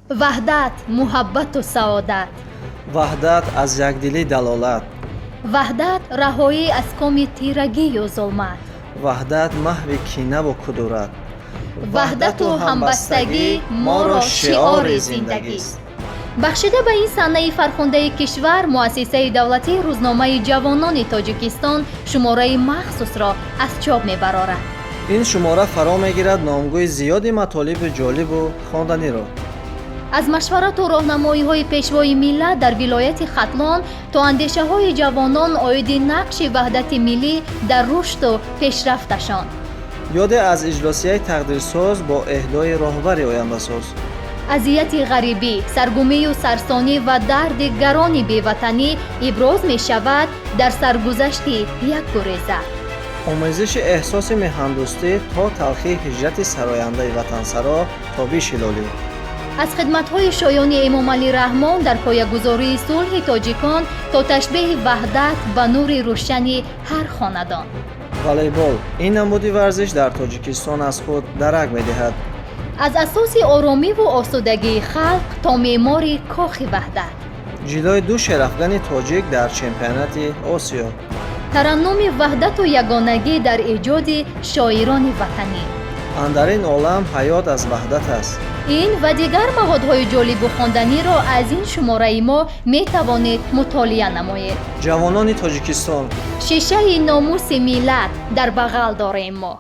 Ваҳдат, муҳаббату саодат. Ваҳдат аз якдилӣ далолат. Ваҳдат, раҳоӣ аз коми тирагию зулмат. Ваҳдат, маҳви кинаву кудурат. Ваҳдату ҳамбастагӣ моро шиори зиндагист. Бахшида ба ин санаи фархундаи кишвар, муассисаи давлатии рӯзномаи «Ҷавонони Тоҷикистон» шумораи махсусро аз чоп мебарорад. Ин шумора фаро мегирад номгӯи зиёди матолиби ҷолибу хонданиро. Аз машварату роҳнамоиҳои Пешвои миллат дар вилояти Хатлон то андешаҳои ҷавонон оиди нақши ваҳдати миллӣ дар рушду пешрафташон. Ёде аз иҷлосияи тақдирсоз бо эҳдои роҳбари ояндасоз. Азияти ғарибӣ, саргумию сарсонӣ ва дарди гарони беватанӣ иброз мешавад дар саргузашти як гуреза. Омезиши эҳсоси меҳандӯстӣ то талхии ҳиҷрати сарояндаи ватансаро Тобиш Ҳилолӣ. Аз хидматҳои шоёни Эмомалӣ Раҳмон дар поягузории сулҳи тоҷикон то ташбеҳи ваҳдат ба нури рӯшани ҳар хонадон. Волейбол: ин намуди варзиш дар Тоҷикистон аз худ дарак медиҳад. Аз асоси оромиву осудагии халқ то меъмори Кохи Ваҳдат. Ҷилои ду шерафгани тоҷик дар чемпионати Осиё. Тараннуми ваҳдату ягонагӣ дар эҷоди шоирони ватанӣ. Андар ин олам ҳаёт аз ваҳдат аст. Ин ва дигар маводҳои ҷолибу хонданиро аз ин шумораи мо метавонед мутолиа намоед. Ҷавонони Тоҷикистон. Шишаи номуси миллат дар бағал дорем мо.